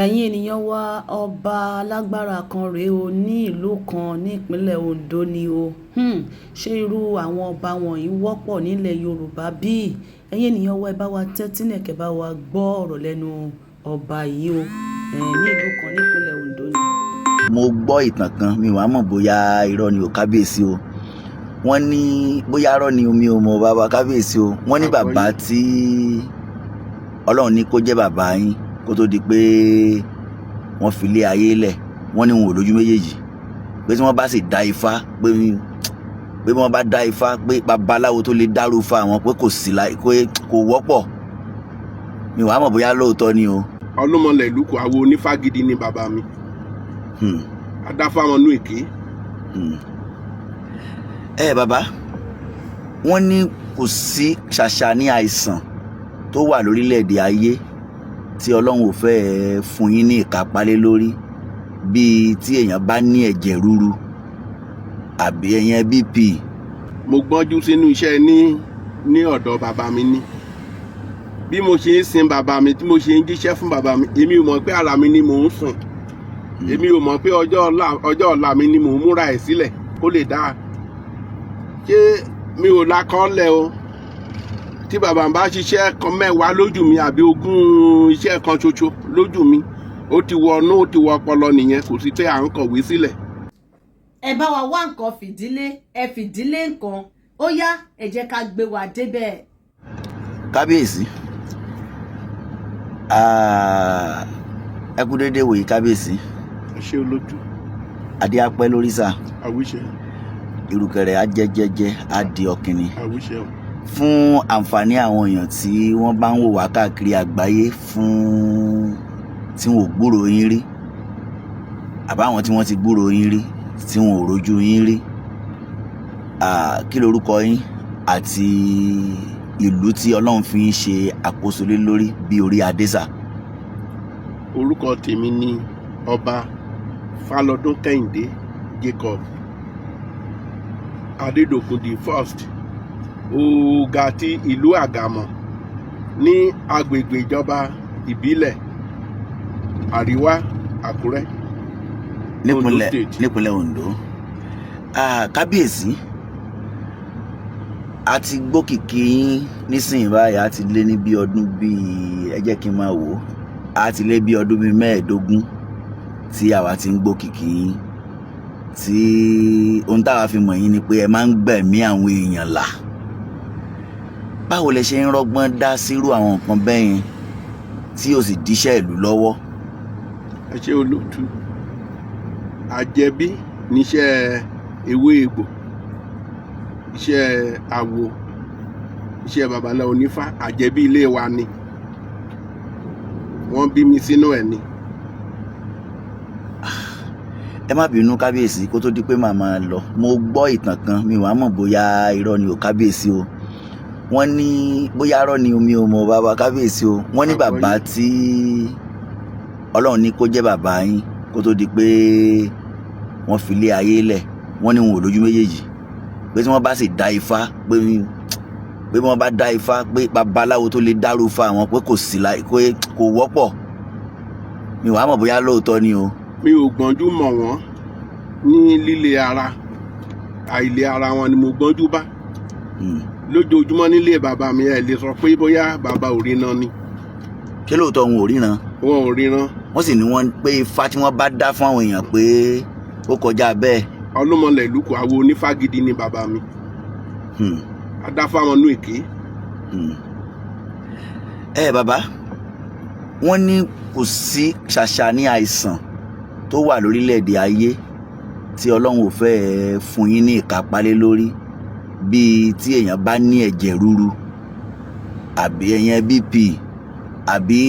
Ẹ̀yin ènìyàn wa, ọba alágbára kan rèé o ní ìlú kan nípínlẹ̀ Ondo ni o. Ṣé irú àwọn ọba wọ̀nyí wọ́pọ̀ nílẹ̀ Yorùbá bí? Ẹ̀yin ènìyàn wa, ẹ bá wa tẹ́tí náà kẹ́ bá wa gbọ́ ọ̀rọ̀ lẹ́nu ọba yìí o, ní ìlú kan nípínlẹ̀ Ondo ni. Mo gbọ́ ìtàn kan, mi wàá mọ̀ bóyá irọ́ ni o, kábíyèsí o. Wọ́n ní bóyá irọ́ ni, mi ò mọ̀, bàbá kábíyèsí o. Wọ́n ní bàbá tí Ọlọ́run ní kó jẹ́ bàbá yín kó tó di pé wọ́n fi lé ayé lẹ̀, wọ́n ní wọn ò lójú méjèèjì, pé tí wọ́n bá sì dá ifá, pé wọ́n bá dá ifá, pé babaláwo tó lè dárú ifá àwọn, pé kò sí láì, pé kò wọ́pọ̀. Mi wàá mọ̀ bóyá lóòótọ́ ni o. Ọlọ́mọlẹ̀ ìlú kò, àwo onífàgídí ni bàbá mi. Adáfáwọn nú èké. Ẹ bàbá, wọ́n ní kò sí ṣàṣà ní àìsàn tó wà lórílẹ̀‐èdè ayé tí Ọlọ́run ò fẹ́ fún yín ní ìkápá lé lórí, bíi tí èèyàn bá ní ẹ̀jẹ̀ ríru àbí ẹ̀yẹn BP. Mo gbọ́njú sínú iṣẹ́ ní ọ̀dọ̀ bàbá mi ní bí mo ṣe ń sin bàbá mi, tí mo ṣe ń jíṣẹ́ fún bàbá mi. Èmi ò mọ̀ pé ara mi ni mò ń sìn. Èmi ò mọ̀ pé ọjọ́ ọ̀la mi ni mò ń múra ẹ̀ sílẹ̀ kó lè dáa. Ṣé mi ò lakọ́lẹ̀ o? Tí bàbá mi bá ṣiṣẹ́ kan 10 lójú mi àbí 20 iṣẹ́ kan ṣoṣo lójú mi, ó ti wọnú, ó ti wọ ọpọlọ nìyẹn. Kò sí pé à ń kọ̀wé sílẹ̀. Ẹ bá wa wá nǹkan fìdílé, ẹ fìdílé nǹkan. Ó yá, ẹ jẹ́ ká gbé wa débẹ̀. Kábíyèsí, ẹ kú déédéé wòye, kábíyèsí. Ẹ ṣé, olójú. Adé apẹ́ lórí sà. Àwíṣe. Ìrùkẹ̀rẹ̀ á jẹ́jẹ́jẹ́, á di ọ̀kìnrin. Àwíṣe o. Fún àǹfààní àwọn èèyàn tí wọ́n bá ń wò wá káàkiri àgbáyé, fún tí wọn ò gbúròó yín rí, àbáwọn tí wọ́n ti gbúròó yín rí tí wọn ò rojú yín rí, kí lorúkọ yín àti ìlú tí Ọlọ́run fi ń ṣe àkóso lé lórí bí orí adé sà? Orúkọ tèmi ni Ọba Falọdún Kẹ́hìndé Jacob Adédọ̀kun the first, Ọ̀gá ti ìlú Àgàmọ̀ ní agbègbè ìjọba ìbílẹ̀ Àríwá Àkúrẹ́, Ondo nípínlẹ̀ State. Nípínlẹ̀ Ondo. Kábíyèsí, a ti gbókìkí yín nísìnyí báyìí, a ti lé ní bí ọdún bíi, ẹ jẹ́ kí n máa wò ó, a ti lé bí ọdún bíi 15 tí àwa ti ń gbókìkí yín, tí ohun táwa fi mọ̀ yín ni pé ẹ máa ń gbẹ̀mí àwọn èèyàn là. Báwo lẹ ṣe ń rọ́gbọ́n dá sírú àwọn nǹkan bẹ́ẹ̀ yẹn tí ó sì díṣẹ́ ìlú lọ́wọ́? Ẹ ṣé, olóòtú. Àjẹbí níṣẹ́ ewé egbò, iṣẹ́ àwo, iṣẹ́ babaláwo onífá, àjẹbí ilé wa ni. Wọ́n bí mi sínú ẹ̀ ni. Ẹ má bínú, kábíyèsí, kó tó di pé màá máa lọ, mo gbọ́ ìtàn kan, mi wàá mọ̀ bóyá irọ́ ni o, kábíyèsí o. Wọ́n ní bóyá irọ́ ni, mi ò mọ̀, bàbá kábíyèsí o. Wọ́n ní bàbá tí Ọlọ́run ní kó jẹ́ bàbá yín kó tó di pé wọ́n fi lé ayé lẹ̀, wọ́n ní wọn ò lójú méjèèjì, pé tí wọ́n bá sì dá ifá, pé wọ́n bá dá ifá, pé babaláwo tó lè dárú ifá àwọn, pé kò sí láì, pé kò wọ́pọ̀. Mi wàá mọ̀ bóyá lóòótọ́ ni o. Mi ò gbọ́njú mọ̀ wọ́n ní líle ara, àìlè ara wọn ni mo gbọ́njú bá. Lójoojúmọ́ nílé bàbá mi, ẹ lè sọ pé bóyá bàbá ò ríran ni. Ṣé lóòótọ́ wọn ò ríran? Wọn ò ríran. Wọ́n sì ní wọ́n pé ifá tí wọ́n bá dá fún àwọn èèyàn, pé ó kọjá bẹ́ẹ̀. Ọlọ́mọlẹ̀ ìlú kò, àwo onífàgídí ni bàbá mi. Adáfáwọn nú èké. Ẹ bàbá, wọ́n ní kò sí ṣàṣà ní àìsàn tó wà lórílẹ̀‐èdè ayé tí Ọlọ́run ò fẹ́ fún yín ní ìkápá lé lórí, bíi tí èèyàn bá ní ẹ̀jẹ̀ ríru àbí ẹ̀yẹn BP àbí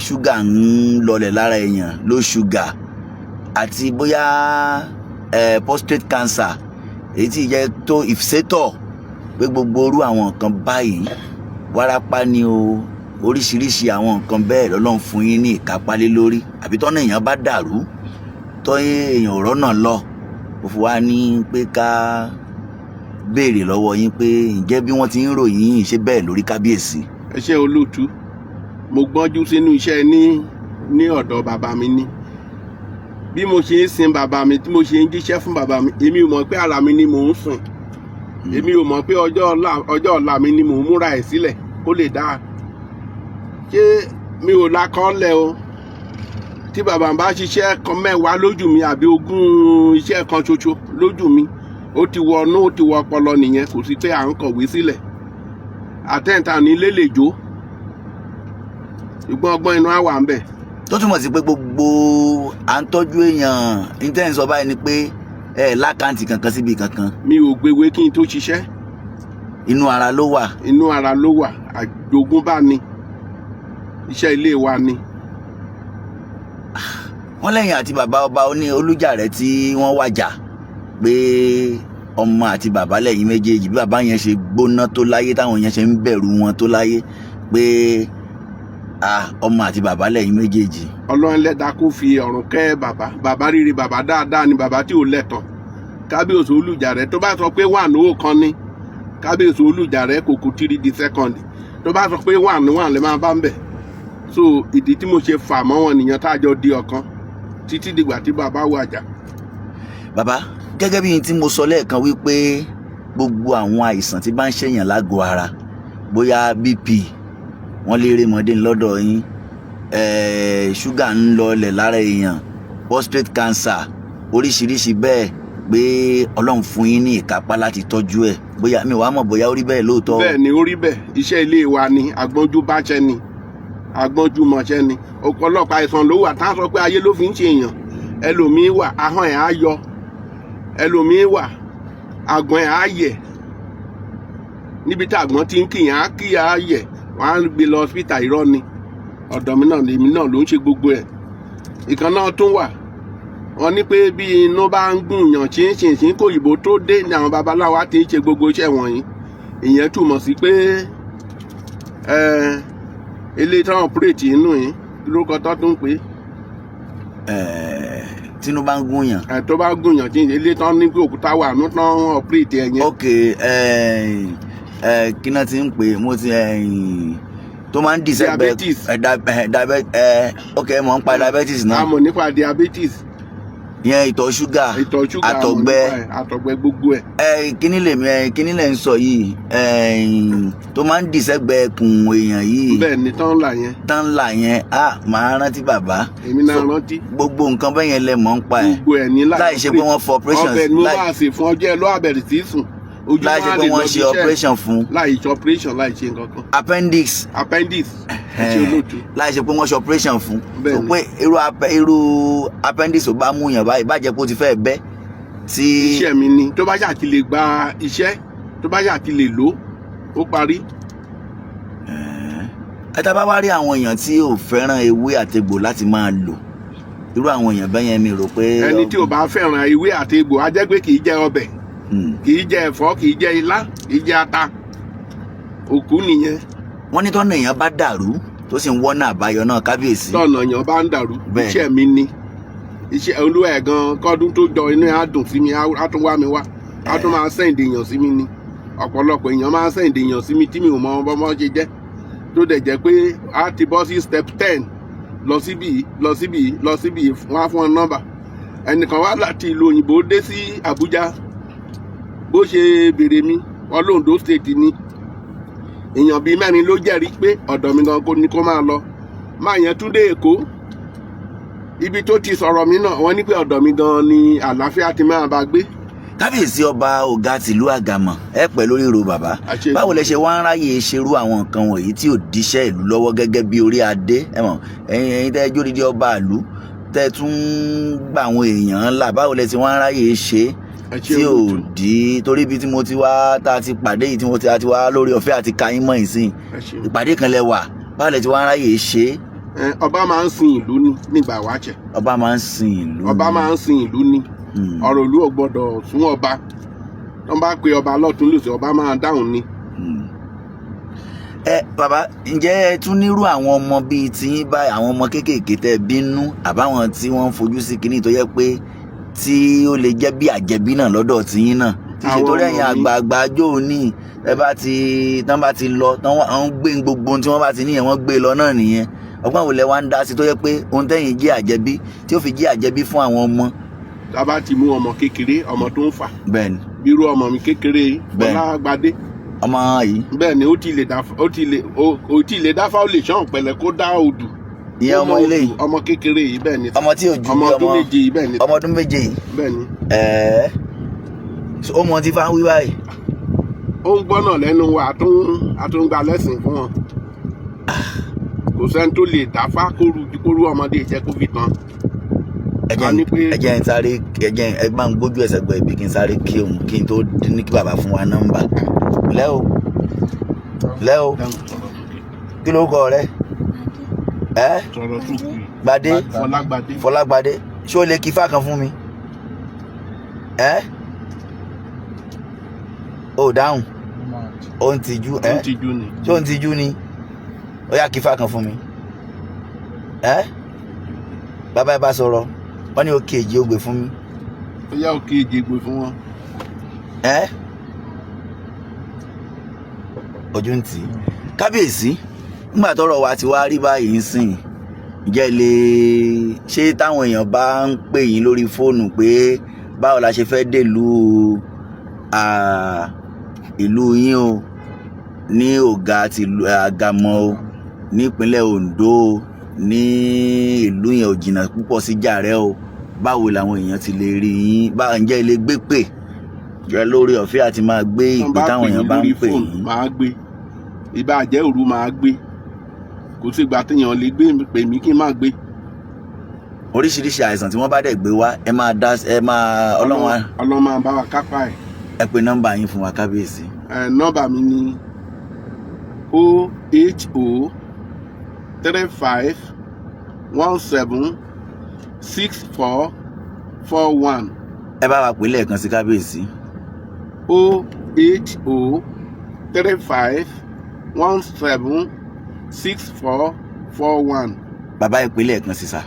ṣúgà ń lọlẹ̀ lára èèyàn, low sugar, àti bóyá prostate cancer, èyí tí jẹ́ tó ìfisẹ́tọ̀, pé gbogbo orú àwọn nǹkan báyìí, wárápá ni o, oríṣiríṣi àwọn nǹkan bẹ́ẹ̀ lọ́lọ́run fún yín ní ìkápá lé lórí, àbí tọ́nà èèyàn bá dàrú, tọ́ èèyàn ò rọ́nà lọ. Ó fi wá ní pé ká béèrè lọ́wọ́ yín pé ǹjẹ́ bí wọ́n ti ń ròyìn yín, ṣé bẹ́ẹ̀ lórí, kábíyèsí? Ẹ ṣé, olóòtú. Mo gbọ́njú sínú iṣẹ́ ní Ní ọ̀dọ̀ bàbá mi ní. Bí mo ṣe ń sin bàbá mi, tí mo ṣe ń jíṣẹ́ fún bàbá mi, èmi ò mọ̀ pé ara mi ni mò ń sìn. Èmi ò mọ̀ pé ọjọ́ ọ̀la mi ni mò ń múra ẹ̀ sílẹ̀ kó lè dáa. Ṣé mi ò lakọ́lẹ̀ o? Tí bàbá bá ṣiṣẹ́ kan 10 lójú mi àbí 20 iṣẹ́ kan ṣoṣo lójú mi, ó ti wọnú, ó ti wọ ọpọlọ nìyẹn. Kò sí pé à ń kọ̀wé sílẹ̀ àtẹ̀ǹtà ní lélẹ̀jọ́, ṣùgbọ́n ọgbọ́n inú á wà ń bẹ̀. Tó túmọ̀ sí pé gbogbo à ń tọ́jú èèyàn ní sọ báyìí ni pé ẹ l'account kankan síbi kankan. Mi ò gbéwé kí n tó ṣiṣẹ́. Inú ara ló wà. Inú ara ló wà, àjogúnbá ni, iṣẹ́ ilé wa ni. Wọ́n lẹ́yìn àti bàbá ọba oní Olùjàrẹ́ tí wọ́n wàjà pé ọmọ àti bàbá lẹ́yìn méjèèjì, bí bàbá yẹn ṣe gbóná tó láyé, táwọn yẹn ṣe ń bẹ̀rù wọn tó láyé, pé ah, ọmọ àti bàbá lẹ́yìn méjèèjì. Ọlọ́run lẹ́dàá kó fi ọ̀run kẹ́ bàbá. Bàbá rírì, bàbá dáadáa ni, bàbá tí ò lẹ́tàn. Kábíyèsí Olùjàrẹ́, tó bá sọ pé one, ó kan ní. Kábíyèsí Olùjàrẹ́ kò kú three di second. Tó bá sọ pé one, one lè máa bá ń bẹ̀. So ìdí tí mo ṣe fà mọ́ wọn nìyẹn, tá a jọ di ọ̀kan títí dìgbà tí bàbá wàjà. Bàbá, gẹ́gẹ́ bí n tí mo sọ lẹ́ẹ̀kan wípé gbogbo àwọn àìsàn tí bá ń ṣèyàn lágọ̀ọ́ ara, bóyá BP, wọ́n lè rémọdé lọ́dọ̀ yín, ṣúgà ń lọlẹ̀ lára èèyàn, prostate cancer, oríṣiríṣi bẹ́ẹ̀, pé Ọlọ́run fún yín ní ìkápá láti tọ́jú ẹ̀. Bóyá mi wàá mọ̀ bóyá ó rí bẹ́ẹ̀ lóòótọ́ o. Bẹ́ẹ̀ ni, ó rí bẹ́ẹ̀. Iṣẹ́ ilé wa ni, agbọ́njú báṣẹ́ ni, agbọ́njú mọṣẹ́ ni. Ọ̀pọ̀lọpọ̀ àìsàn ló wà tá a sọ pé ayé ló fi ń ṣe èèyàn. Ẹlòmíín wà, ahọ́n ẹ̀ á yọ. Ẹlòmíín wà, àgbọ̀n ẹ̀ á yẹ̀. Níbi tí àgbọ̀n ti ń kìyàn á kí á yẹ̀, wọ́n á gbé lọ hospital. Irọ́ ni, ọ̀dọ̀ mi náà, lèmi náà ló ń ṣe gbogbo ẹ̀. Ìkan náà tún wà, wọ́n ní pé bí inú bá ń gùn yàn ṣínṣìnṣín, kò òyìnbó tó dé ní àwọn babaláwa ti ń ṣe gbogbo iṣẹ́ wọ̀nyí. Ìyẹn túmọ̀ sí pé eléyìí tí wọ́n operate inú yìí, lórúkọ tó tún pé. Tínú bá ń gún yàn. Tó bá gùn yàn tí eléyìí tán ní pé òkúta wà ní tán operate ẹ̀ yẹn. Ok, kí náà ti ń pè, mo ti tó máa ń dì sẹ́gbẹ̀ẹ́. Diabetes. Ok, ẹ mọ̀ ń pa diabetes A náà. mọ̀ nípa diabetes. Ìyẹn ìtọ̀ ṣúgà. Ìtọ̀ ṣúgà, a mọ̀ Àtọ̀gbẹ. nípa ẹ̀, àtọ̀gbẹ, gbogbo ẹ̀. Ẹ kíní lèmi, ẹ kíní lè ń sọ yìí, tó máa ń dì sẹ́gbẹ̀ẹ́ kùn èèyàn yìí. Bẹ́ẹ̀ ni, tán là yẹn. Tán là yẹn, a máa rántí bàbá. Èmi náà So, rántí. gbogbo nǹkan bẹ́ẹ̀ yẹn lẹ mọ̀ ń pa ẹ̀. Gbogbo ẹ̀ ní Láì ṣe pé wọ́n fọ operation. Ọbẹ̀ ni mo máa sè fún ọjọ́ ẹ ló àbẹ̀rẹ̀ sí sùn ojú. Láì ṣe Máa pé lè wọ́n lọ ṣe bí iṣẹ́. operation fún. Láì ṣe operation, láì ṣe nǹkan kan. Appendix. Appendix, ẹ ṣe olóòtú. Láì ṣe pé wọ́n ṣe operation fún. Bẹ́ẹ̀ So ni. pé irú appendix ò bá mú yàn báyìí, bá jẹ́ pé ó ti fẹ́ bẹ́ tí. Iṣẹ́ mi ni, tó bá ṣáà ti lè gba iṣẹ́, tó bá ṣáà ti lè lò ó, parí. Ẹ tá bá wá rí àwọn èèyàn tí ò fẹ́ràn ewé àtegbò láti máa lò, irú àwọn èèyàn bẹ́ẹ̀ yẹn, mi rò pé. Ẹni tí ò bá fẹ́ràn ewé àti egbò, á jẹ́ pé kì í jẹ ọbẹ̀, kì í jẹ ẹ̀fọ́, kì í jẹ ilá, kì í jẹ ata, òkú nìyẹn. Wọ́n ní tọ́nà èèyàn bá dàrú tó sì ń wọ́nà àbáyọ náà, kábíyèsí. Tọ̀nà èèyàn bá ń dàrú, Bẹ́ẹ̀. iṣẹ́ mi ni, iṣẹ́ olúwa ẹ̀ gan. Kọ́dún tó jọ, inú ẹ̀ á dùn sí mi, á tún wá mi wá, á tún máa send èèyàn sí mi ni. Ọ̀pọ̀lọpọ̀ èèyàn máa send èèyàn sí mi tí mi ò mọ bọ́mọ ṣe jẹ́, tó dẹ̀ jẹ́ pé á ti bọ́ sí step 10, lọ síbí, lọ síbí, lọ síbí, wọ́n á fún ọ nọ́mbà. Ẹnìkan wá láti ìlú òyìnbó dé sí Àbújá. Bó ṣe béèrè mi, wọn l'Ondo State ni. Èèyàn bíi mẹ́rin ló jẹ́rìí pé ọ̀dọ̀ mi gan ni kó máa lọ. Máa yẹn tún dé Èkó, ibi tó ti sọ̀rọ̀ mi náà, wọ́n ní pé ọ̀dọ̀ mi gan ni àlàáfíà ti máa bá gbé. Kábíyèsí ọba Ọ̀gá tìlú Àgàmọ̀, ẹ pẹ́ lórí ro bàbá. Àṣẹ. Báwo lẹ ṣe wá ń ráyè ṣerú àwọn nǹkan wọ̀nyí tí ò díṣẹ́ ìlú lọ́wọ́ gẹ́gẹ́ bí orí adé? Ẹ mọ̀, ẹ̀yin tẹ́ jó dídí ọba ìlú, tẹ́ tún gbà àwọn èèyàn ńlá, báwo lẹ ti wá ń ráyè ṣe Ẹ ṣé, tí ò olóòtú. dí? Torí ibi tí mo ti wá, tá a ti pàdé yìí, tí mo ti a ti wá lórí ọ̀fẹ́ àti kayín mọ́ ìsìn. Ẹ ṣé. Ìpàdé kan lẹ wà, báwo lẹ ti wá ń ráyè ṣe? Ẹ, ọba máa ń sin ìlú ni nígbà wáṣẹ̀. Ọba máa ń sin ìlú. Ọba máa ń sin ìlú ni. Ọ̀rọ̀ ìlú ò gbọ́dọ̀ sún ọba. Tó bá pe ọba lọ́tún lòsì, ọba máa dáhùn ni. Ẹ bàbá, ǹjẹ́ ẹ tún nírú àwọn ọmọ bíi tiyín báyìí, àwọn ọmọ kéékèèké tẹ́ bínú, àbáwọn tí wọ́n ń fojú sí kinní tó yẹ pé tí ó lè jẹ́ bí àjẹbí náà lọ́dọ̀ tiyín náà tí ṣe Àwọn torí ọmọ ẹ̀yin mi. àgbààgbà ajó òní, ẹ bá ti tán bá ti lọ tán, wọ́n ń gbé gbogbo ohun tí wọ́n bá ti níyẹn, wọ́n gbé lọ náà nìyẹn. Ọgbọ́n wo lẹ wá ń dá sí tó yẹ pé ohun tẹ́yìn jẹ́ àjẹbí tí ó fi jẹ́ àjẹbí fún àwọn ọmọ? Tá a bá ti mú ọmọ kékeré, ọmọ tó ń fà, Bẹ́ẹ̀ni. Bírú ọmọ mi kékeré, Bẹ́ẹ̀. Fọlágbadé. Ọmọ yìí? Bẹ́ẹ̀ ni, ó ti lè dá, ó ti lè ó ó ti lè dáfá, ó lè ṣán pẹ̀lẹ́ kó dá odù. Ìyẹn Ó ọmọ mọ ilé odù, yìí? Ọmọ kékeré yìí, bẹ́ẹ̀ ni. Ọmọ tí ò ju Ọmọ bí ọdún 7 yìí, bẹ́ẹ̀ ni. Ọmọ ọdún 7 yìí? Bẹ́ẹ̀ ni. Ẹ̀ẹ́, ó mọ tí fáwọn wí báyìí? Ó ń gbọ́nà lẹ́nu wa, a tún gba lẹ́sìn fún wọn. Kò sẹ́ni tó lè dáfá kóru ọmọdé jẹ́ kó fi tán. Ẹ A ní jẹ́ pé- ẹ jẹ́ n sáré, ẹ jẹ́ ẹ bá ń gbójú ẹsẹ̀ gbọ́ ibi kí n sáré kí òun kí n tó ní kí bàbá fún wa nọ́mbà. Lẹ́ o, lẹ́ o. Kí ló kọ rẹ ẹ? Sọ̀rọ̀ sókè. Gbadé? Fọlágbadé. Fọlágbadé, ṣé o lè kí ifá kan fún mi? Ẹ ò dáhùn, ó ń tijú. Ó Ẹ ń tijú ni. Ṣé ó ń tijú ni? Ó yá, kí ifá kan fún mi. Ẹ bàbá, ẹ bá sọ̀rọ̀, wọ́n ní òkè èjì ó gbé fún mi. Ó yá, òkè ìjẹgbè fún wọn. Ẹ ojú ń tì í. Kábíyèsí, nígbà tọ́rọ̀ wa ti wá rí báyìí ń sìn, ǹjẹ́ lè ṣé táwọn èèyàn bá ń pè yín lórí fóònù pé báwo la ṣe fẹ́ dèlú ìlú yín o, ní Ọ̀gá ti Àgàmọ̀ o, nípínlẹ̀ Ondo o, ní ìlú yẹn ò jìnnà púpọ̀ sí Jàrẹ́ o, báwo làwọn èèyàn ti lè rí yín? Bá ǹjẹ́ lè gbé pè jẹ́ lórí ọ̀fẹ́ àti máa gbé Tán ìpè bá táwọn pè mí èèyàn bá ń lórí pè fóònù, yín? Máa gbé. Ìbá jẹ́ òru, máa gbé. Kò sí ìgbà téèyàn lè gbé pè mí kí n má gbé. Oríṣiríṣi àìsàn tí wọ́n bá dẹ̀ gbé wá, ẹ máa dá, ẹ máa Ọlọ́run Ọlọ́run máa bá wa kápá ẹ̀. Ẹ pe nọ́mbà yín fún wa, kábíyèsí. Ẹ, nọ́mbà mi ni 08035176441. Ẹ bá wa pè lẹ́ẹ̀kan sí, kábíyèsí. 08035176441. Bàbá, ẹ pè lẹ́ẹ̀kan sí sà.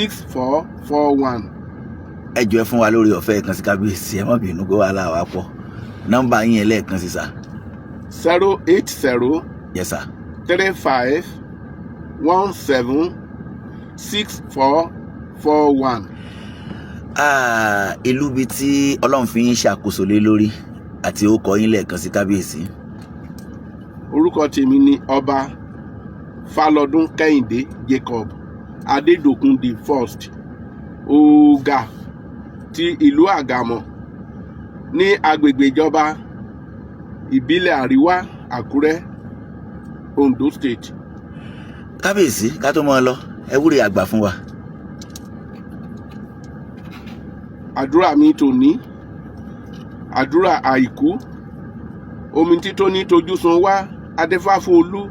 08035176441. Ẹ jọ̀ọ́, ẹ fún wa lórí ọ̀fẹ́ ẹ̀kan sí, kábíyèsí. Ẹ má bínú pé wàhálà wa pọ̀. Nọ́mbà yín ẹ lẹ́ẹ̀kan sí sà. 080 Yes sir. 35176441. Ah, ìlú bíi tí Ọlọ́run fi ń ṣàkóso lé lórí àti orúkọ yín lẹ́ẹ̀kan sí, kábíyèsí. Orúkọ tèmi ni Ọba Falọdún Kẹ́hìndé Jacob Adédọ̀kun the first, Ọ̀gá ti ìlú Àgàmọ̀ ní agbègbè ìjọba ìbílẹ̀ Àríwá Àkúrẹ́, Ondo State. Kábíyèsí, ká tó máa lọ, ẹ wúre àgbà fún wa. Àdúrà mi tòní, àdúrà àìkú, omi títóní tójú sun wá, adéfáfún olú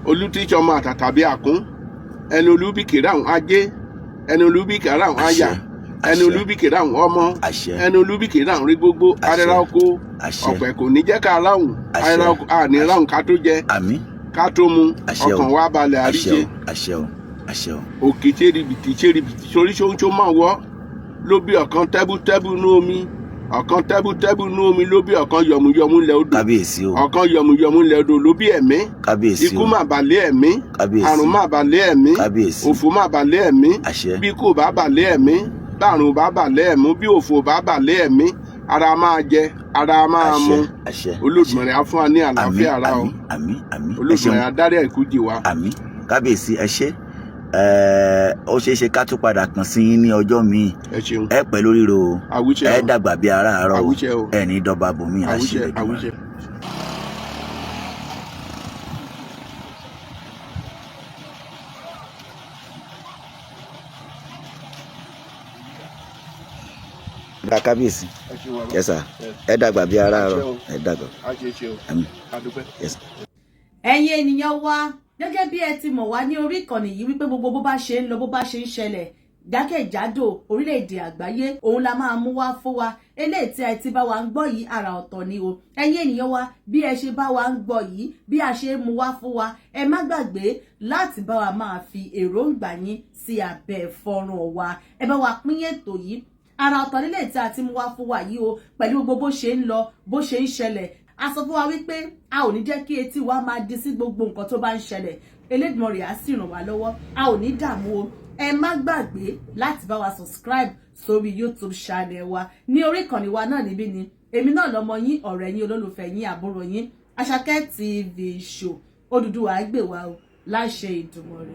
olú tí sọmọ àtàtà bí àkún ẹni olúbìkì ráhùn ajé, ẹni olúbìkì ráhùn àyà, ẹni Àṣẹ. olúbìkì ráhùn ọmọ, Àṣẹ. ẹni olúbìkì ráhùn rí gbogbo. Àṣẹ. Arẹra oko Àṣẹ. ọ̀pẹ kò ní jẹ́ ká ráhùn. Àṣẹ. Arẹra oko àní ráhùn ká tó jẹ, Àmín. ká tó mu. Àṣẹ o. Ọkàn wa balẹ̀. Àṣẹ Àríṣe. O, àṣẹ o, àṣẹ o. Òkè ṣeribìtì ṣeribìtì sórí ṣóńṣó máa wọ́ ló bí ọ̀kan tẹ́bútẹ́bú nú omi, ọ̀kan tẹ́bútẹ́bú nú omi ló bí ọ̀kan yọ̀mùyọ̀mù lẹ̀ odò. Kábíyèsí o. Ọ̀kan yọ̀mùyọ̀mù lẹ̀ odò ló bí ẹ̀mí. Kábíyèsí Ikú o. má balẹ̀ ẹ̀mí. Kábíyèsí. Àrùn má balẹ̀ ẹ̀mí. Kábíyèsí. Òfò má balẹ̀ ẹ̀mí. Àṣẹ. Bí kò bá balẹ̀ ẹ̀mí, bárùn bá balẹ̀ ẹ̀mí, bí òfò bá balẹ̀ ẹ̀mí, ara máa jẹ, ara máa Àṣẹ. mu. Àṣẹ. Olódùmarè á fún wa ní Àmín. àlàáfíà ara o. Àmín, àmín, àmín. Ẹ ṣeun. Olódùmarè á dárí àìkú jì wá. Àmín. Kábíyèsí, ẹ ṣé. Ẹ ó ṣeé ṣe ká tún padà kàn sí yín ní ọjọ́ míì. Ẹ ṣeun. Ẹ pẹ́ lórí ro o. Àwíṣẹ Ẹ o. dàgbà bí aráàárọ̀ o. Àwíṣẹ o. Ẹ ní dọba bòmí. Àwíṣẹ. Àṣẹ Èdùmàrè. Àwíṣẹ. Gba kábíyèsí. Ẹ ṣeun bàbá. Yes sir. Ẹ dàgbà bí aráàárọ̀. Àṣẹ o. Ẹ dàgbà. A ṣe ṣe o. Àmín. A dúpẹ́. Yes sir. Ẹ̀yin ènìyàn wa, gẹ́gẹ́ bí ẹ ti mọ̀ wá ní orí ìkànnì yìí wípé gbogbo bó bá ṣe ń lọ, bó bá ṣe ń ṣẹlẹ̀ jákèjádò orílẹ̀-èdè àgbáyé, òun la máa mú wá fún wa. Eléyìí tí ẹ ti bá wa ń gbọ́ yìí, àrà ọ̀tọ̀ ni o. Ẹ̀yin ènìyàn wa, bí ẹ ṣe bá wa ń gbọ́ yìí, bí a ṣe ń mú wá fún wa, ẹ má gbàgbé láti bá wa máa fi èròǹgbà yín sí abẹ́ fọ́nrán wa. Ẹ bá wa pín ètò yìí. Ara ọ̀tọ̀ nílé tí a ti mú wá fún wa yìí o, pẹ̀lú gbogbo bó ṣe ń lọ, bó ṣe ń ṣẹlẹ̀. A sọ fún wa wípé a ò ní jẹ́ kí etí wa máa di sí gbogbo nǹkan tó bá ń ṣẹlẹ̀. Elédùmarè á sì ràn wá lọ́wọ́, a ò ní dààmú o. Ẹ má gbàgbé láti bá wa subscribe sórí YouTube channel wa ní orí ìkànnì wa náà níbí ni. Èmi náà lọmọ yín, ọ̀rẹ́ yín, olólùfẹ́ yín, àbúrò yín, Àṣàkẹ́ TV Show. Odùduwà á gbè wá o, láṣẹ Ìdùmarè.